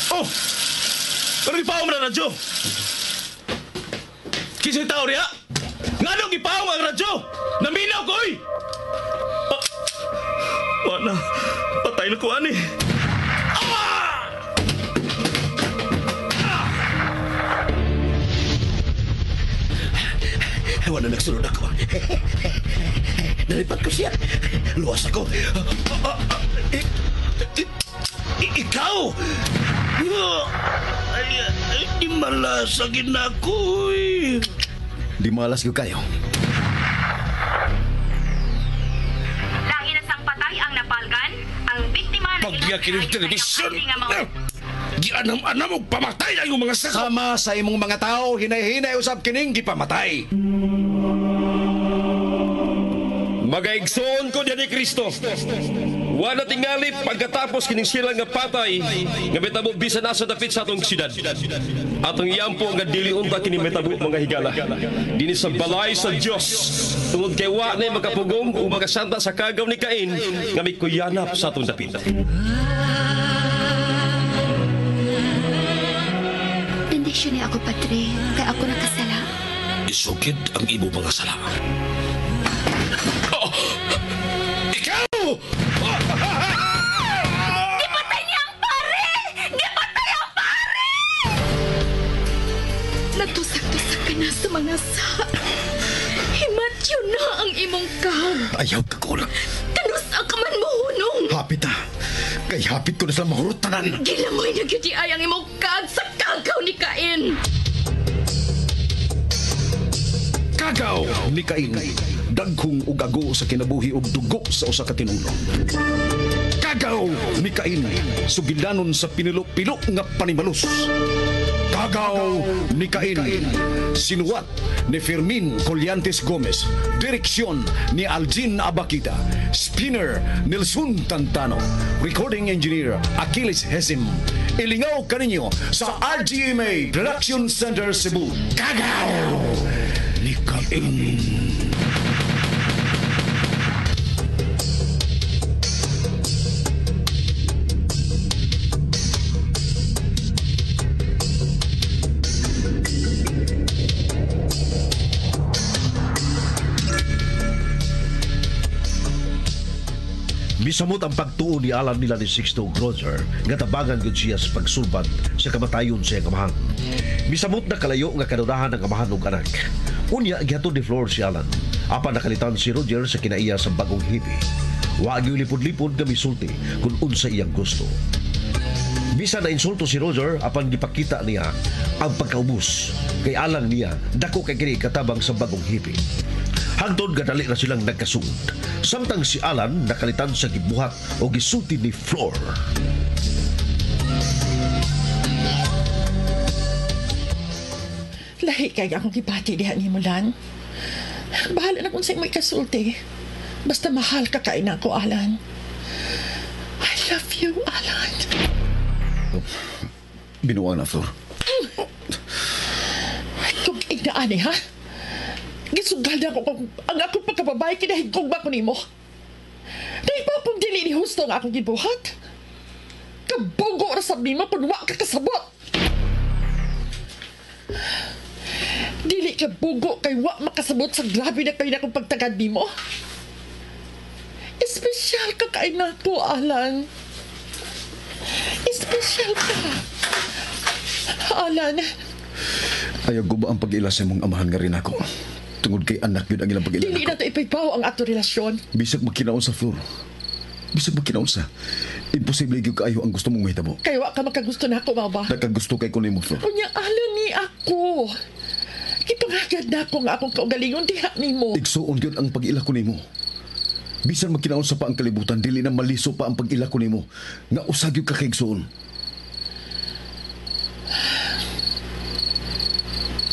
Oh! Pero gipaong na radyo! Kinsay tao riya? Nganong gipaong ang radyo? Naminaw ko, oy! Ah, wala. Patay na ko, ani. Ah! Wala nagsulod ako. Nalipat ko siya. Luwas ako. Ikaw! Ay, ay, di malas na ako, eh. Di malas ko kayo. Lahi na sang patay ang napalgan, ang biktima na Pagyakin ng telebisyon! Gianam-anam og pamatay ang iyong mga sako! Sama sa imong mga tao, hinay-hinay usab kining gipamatay. Magaigsoon ko diyan ni Kristo. Wala tingali pagkatapos kining sila nga patay nga metabo bisan asa dapit sa atong syudad. Atong iyampo nga dili unta kini metabo mga higala. Dinhi sa balay sa Dios. Tungod kay wa nay makapugong ug makasanta sa kagaw ni Cain nga mikuyanap sa atong dapit. Bendisyon niya ako, Padre, kay ako nakasala. Isukid ang imo mga sala. Oh! Ikaw! Gipatay niya ang pare! Gipatay ang pare! Natusak-tusak ka na sa mga sa. Himatyo na ang imong kag. Ayaw ka kulang. Kanus ang kaman mo hunong. Hapit ah. Kay hapit ko na sila mahurot tanan. Gilamoy na gyud ay ang imong kag sa kagaw ni Cain. Kagaw ni Cain. Dagkong ug ago sa kinabuhi ug dugo sa usa ka tinulong. Kagaw ni Cain. Sugilanon sa pinilo-pilo nga panimalus. Kagaw ni Cain. Sinuwat ni Fermin Collantes Gomez. Direksyon ni Aljin Abakita. Spinner Nelson Tantano. Recording engineer Achilles Hesim. Ilingaw kaninyo sa RGMA Production Center Cebu. Kagaw ni Cain. Misamot ang pagtuo ni Alan nila ni Sixto ug Roger nga tabangan gyud siya sa pagsulbad sa kamatayon sa iyang amahan. Misamot na kalayo nga kanunahan ang amahan ug anak. Unya gihatod ni Flor si Alan. Apan nakalitan si Roger sa kinaiya sa bagong hippie. Wa gyud lipod-lipod nga misulti kung unsa iyang gusto. Bisan na insulto si Roger apan gipakita niya ang pagkaubos kay alang niya dako kay kini katabang sa bagong hippie. Hangtod gadali na silang nagkasuod. Samtang si Alan nakalitan sa gibuhat o gisulti ni Flor. Lahi kay akong gibati diha ni Mulan. Bahala na kung sa imo ikasulti. Basta mahal ka kay nako, Alan. I love you, Alan. Binuang na, Flor. Kung ignaan eh, ha? Gisugal na ako kung ang akong pagkababae kinahigkog ba ko nimo? Dahil pa kung dili ni husto ang akong gibuhat? Kabugo ra sa nimo kung wa ka kasabot. Dili ka bugo kay wa makasabot sa grabe na kayo na akong pagtagad nimo. Espesyal ka kay nako, Alan. Espesyal ka. Alan. Ayaw guba ang pag-ila sa imong amahan nga rin ako. Tungod kay anak yun ang ilang pag-ila Dili na nako. to ipaypaw ang ato relasyon. Bisag magkinaon sa Flor. Bisag magkinaon sa. Imposible gyud kaayo ang gusto mong mahitabo. Kay wa ka makagusto na ako, mao ba? Nakagusto kay ko nimo, Flor. Unya, Alan ni ako. Gipangagad na ako nga akong kaugalingon diha nimo. Igsuon gyud ang pag-ila ko nimo. Bisan magkinaon sa pa ang kalibutan, dili na maliso pa ang pag-ila ko nimo. Nga usa gyud ka kaigsuon.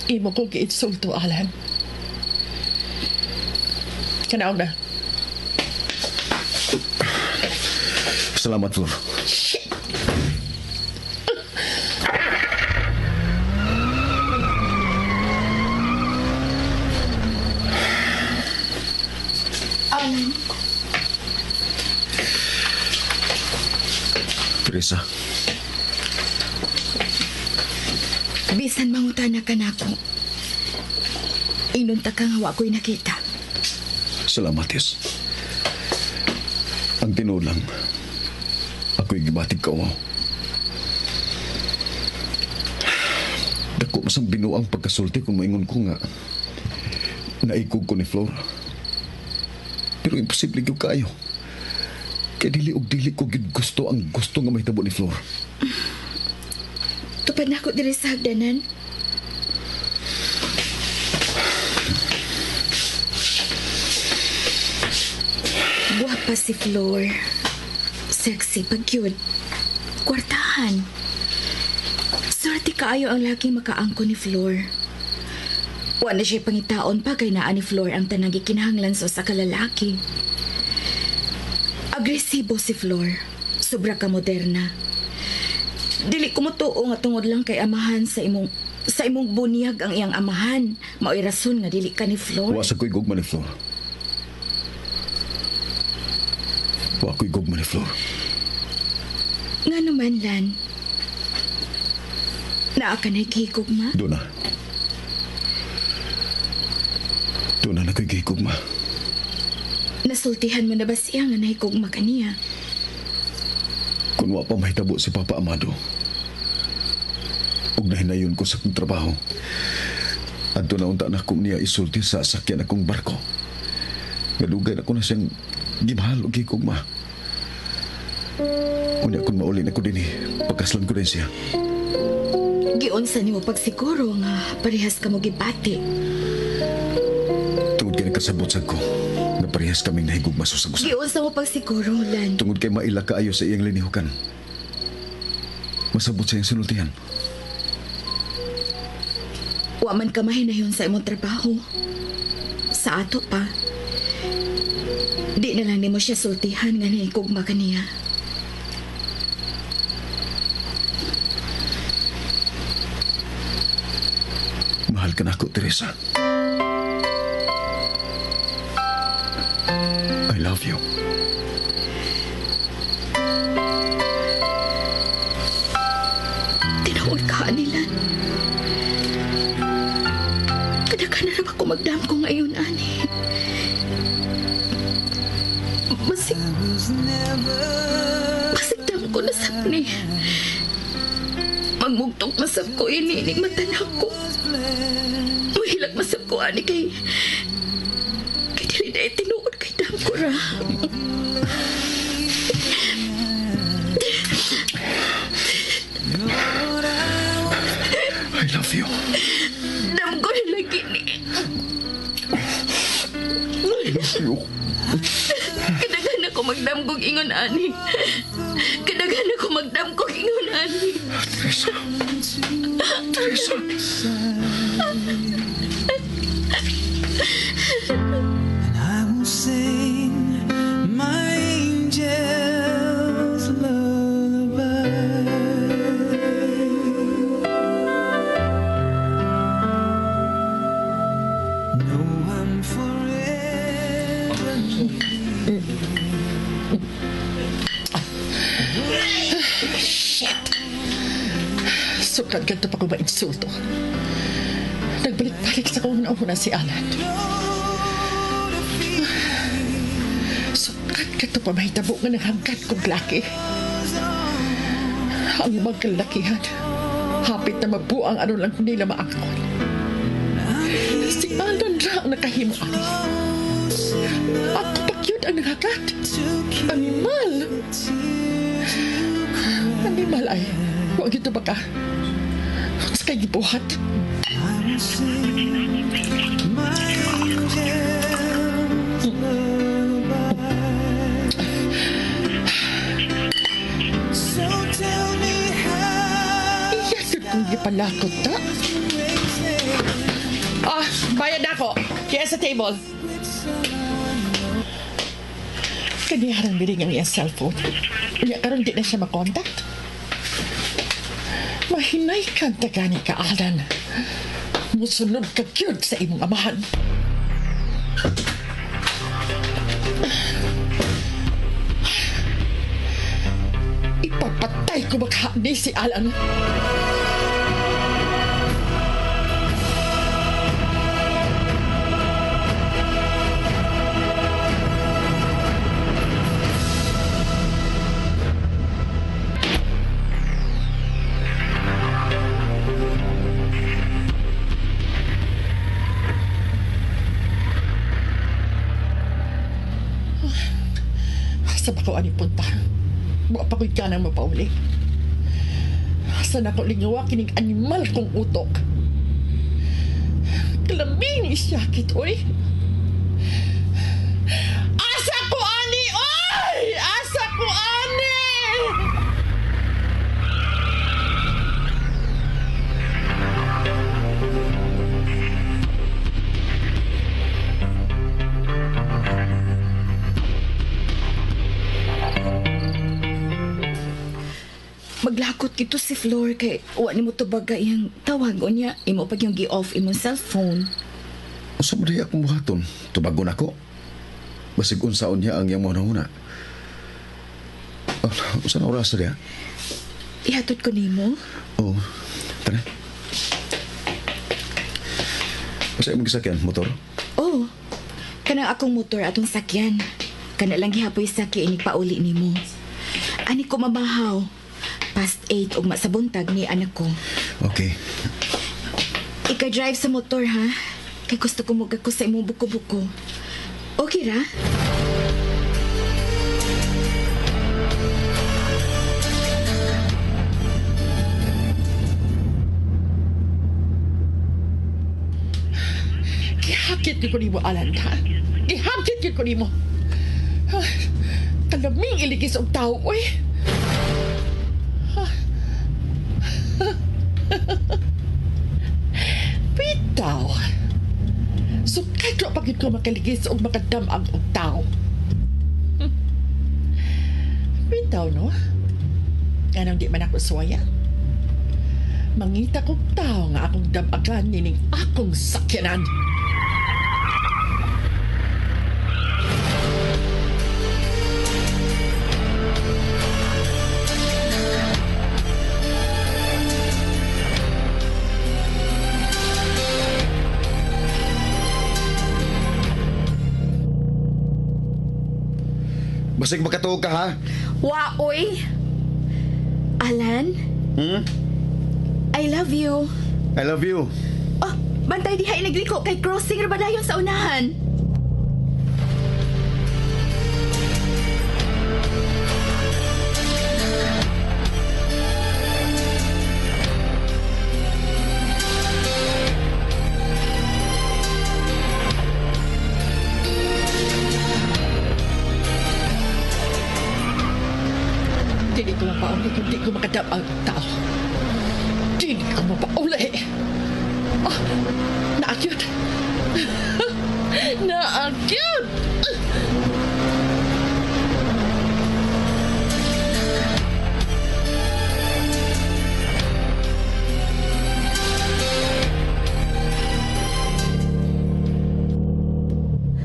Imo ko giinsulto, Alan. Kanaog na. Salamat, Flor. Shit! Teresa. Bisan mangutana ka nako. Inunta ka nga wa ko'y nakita. Salamat, Tess. Ang tinuod lang, ako'y gibatig ka mo. Dako masang binuang pagkasulti kung maingon ko nga naikog ko ni Flor. Pero imposible gyud kaayo. Kay dili og dili ko gyud gusto ang gusto nga mahitabo ni Flor. Tupad na ako diri sa hagdanan. Guwapa si Flor. Sexy pag cute. Kwartahan. Swerte kaayo ang laging makaangko ni Flor. Wa na siya pangitaon pa kay naa ni Flor ang tanang gikinahanglan sa usa ka lalaki. Agresibo si Flor. Sobra ka moderna. Dili ko motuo nga tungod lang kay amahan sa imong bunyag ang iyang amahan. Mao'y rason nga dili ka ni Flor. Wa sa ko'y gugma ni Flor. Wa ko'y gugma ni Flor. Nga naman, Lan. Naa ka na'y gihigugma? Doon na. Doon na nako'y gihigugma. Nasultihan mo na ba siya nga nahigugma ka niya? Kung wa pa mahitabo si Papa Amado, ug nahinayon ko sa akong trabaho, adto na unta na akong niya isulti sa sakyan akong barko. Ngadugay na ko na siyang gimahal og gihigugma. Unya kung mauli na ko din pagkaslan ko din siya. Giunsa nimo pagsiguro nga parehas ka mo gibati. Tungod kay nagkasabot sad ko na parehas kaming nahigugma sa usag-usa. Giunsa mo pagsiguro, Lan. Tungod kay maila kaayo sa iyang linihukan. Masabot sa iyang sinultihan. Wa man ka mahinayon sa imong trabaho. Sa ato pa. Di na lang nimo siya sultihan nga nahigugma ka niya. Mahal ka na ako, Teresa. I love you. Tinuod ka, Anilan. Kadaka na rin ako magdam ko ngayon, ani. Masigdam ko na sab ni. Magmugtok masab ko iniinig mata ko. Mahilak masab ko, ani, kay dili na tinuod kay dam ko ra. I love you. Dam ko na lagi ni. I love you. Kadaghan ako magdamgog ingon, ani. Kadaghan ako magdamgog ingon, ani. Teresa. Teresa. And I will sing my angel's lullaby. No, I'm forever. Shit! Sukad ganito pa ko mainsulto. Nagbalik-balik sa kong nauna si Alan. Sukad ganito pa mahitabo nga nanghanggat kong laki. Ang magkalakihan. Hapit na mabuang ano lang nila maangkon. Si Alan ra ang nakahimo ani. Ako pa cute ang nanghagat. Animal! Animal ay, huwag ito baka. Sa kay gibuhat. Iya, yun kong gipalakot, ta? Ah, bayad na ako. Kaya sa table. Kaniharang biring ang iyang cellphone. Unya karon di na siya makontakt. Mahinay kang tagani ka, Alan. Musunod ka gyud sa imong amahan. Ipapatay ko makahani si Alan. Asa ba ko ani punta? Wa pa ko'y ganang mapauli. Asa na ko lingawa kining animal kong utok. Kalaming isyakit, oy. Asa ko ani, oy! Asa ko ani! Maglakot kito si Flor kay wa nimo tubaga iyang tawag unya imo pag yung gi-off imong cellphone. Unsa man diay akong buhaton? Tubagon ako. Basig unsaon niya ang iyang manahuna. Oh, unsa na oras diha? Ihatod ko nimo. Oo. Tara. Unsa imong gisakyan motor? Oh. Kanang akong motor atong sakyan. Kana lang gihapoy sakya inig pauli nimo. Ani ko mabahaw. Past 8 ugma sa buntag ni anak ko. Okay. Ika-drive sa motor ha. Kay gusto ko mugako sa imong buko-buko. Okay ra? Gihakit ko nimo, Alan, ha? Gihakit ko nimo. Kalaming iligis og tao, oy. Bitaw. So, kahit wa pagid ko makaligis og makadamag og tao. Bitaw, no? Anong di man ako suwaya? Mangita kong tao nga akong damagan nining akong sakyanan. Basig makatuog ka, ha? Wa, oy! Alan? Hmm? I love you. I love you. Oh, bantay diha inagliko kay crossing ra ba dayon sa unahan? Dili ko mapauli kung di ko makadamag ang tao. Dili ko mapauli. Oh, naakyut. Naakyut!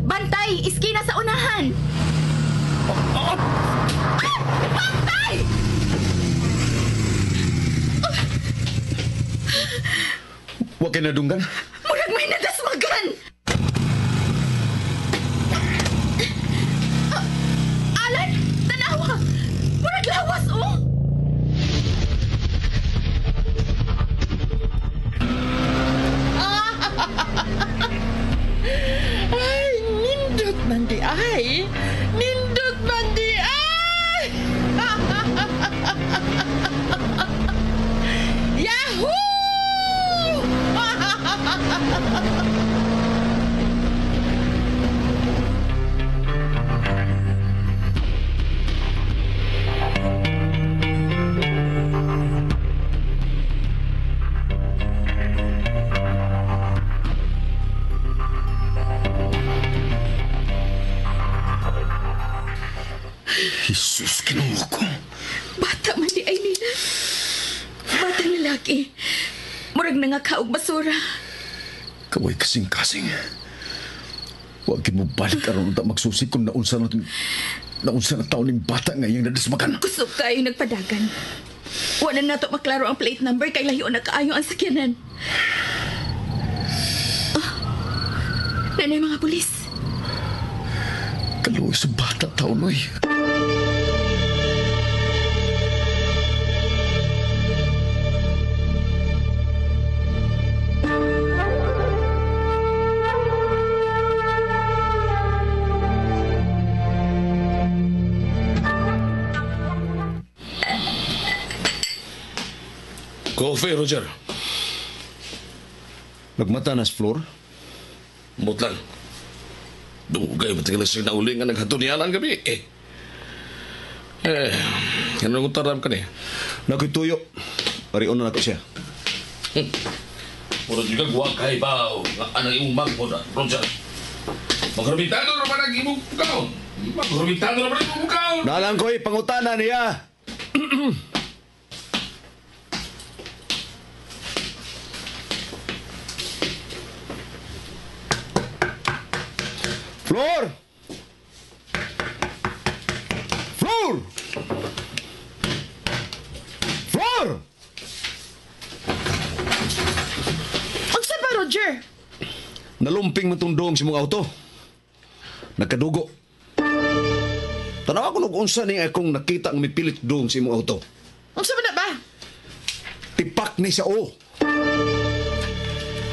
Bantay! Iskina sa unahan! Ah! Bantay! Wa kay nadunggan? Murag may nadasmagan! Alan! Tanawa! Murag lawas, oh! Ay, nindot man di ay! Nindot man di ay! Yahoo! Jesus, Ginoo ko. Bata man di ay nila. Batang lalaki. Murag nangakaog basura. Kaway kasing-kasing. Huwag mo balik aron unta magsusi kung naunsa na taon ning bata nga iyang nadasmakan. Kusog kayo nagpadagan. Wala na nato maklaro ang plate number kay layo na kaayo ang sakyanan. Ah, nanay mga pulis. Kaluoy sa bata taon, oy. Coffee, Roger. Nagmata na sa floor. Mutlang. Dugay matagal sa nauli nga naghato niya lang gabi. Eh. Eh, ano kung taram ka ni? Nakituyo. Parion na nako siya. Puro juga gua kay bao. Nga anang imong mangko na, Roger. Magrabitado na ba ang imong bukaon? Magrabitado na ba ang imong bukaon? Nalang ko'y pangutana niya. Flor! Flor! Flor! Unsa ba, Roger? Nalumping man tong doong sa mong auto. Nagkadugo. Tanawa ko nung unsa ni akong nakita ang mipilit doong sa imong auto. Unsa man na ba? Tipak ni sa o.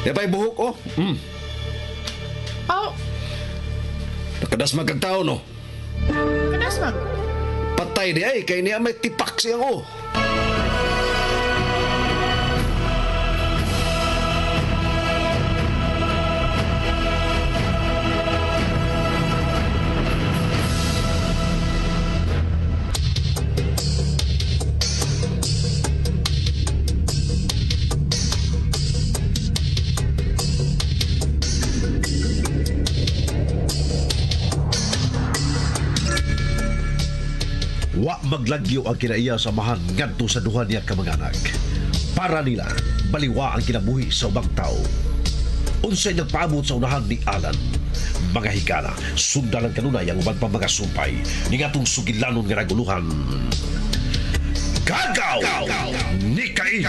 Di ba'y buhok oh? Oh, Nakadasmag kag tao no. kadasmag. Patay di ay kay niya may tipak siyang o. Wa maglagyo ang kinaiya sa amahan ngadto sa duha niya ka mga anak. Para nila, baliwa ang kinabuhi sa ubang tao. Unsay nagpaabot sa unahan ni Alan? Mga higala, sundan ang kanunay ang uban pa mga sumpay ni ngatong sugilanon nga naguluhan. Kagaw ni Cain!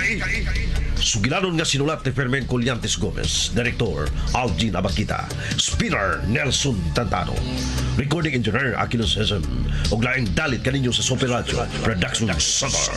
Sugilanon nga sinulat ni Fermin Colliantes Gomez, Director Algin Abakita, Spinner Nelson Tantano, Recording Engineer Aquilos Hesem, ug laing dalit kaninyo sa Sope Radio Production Center.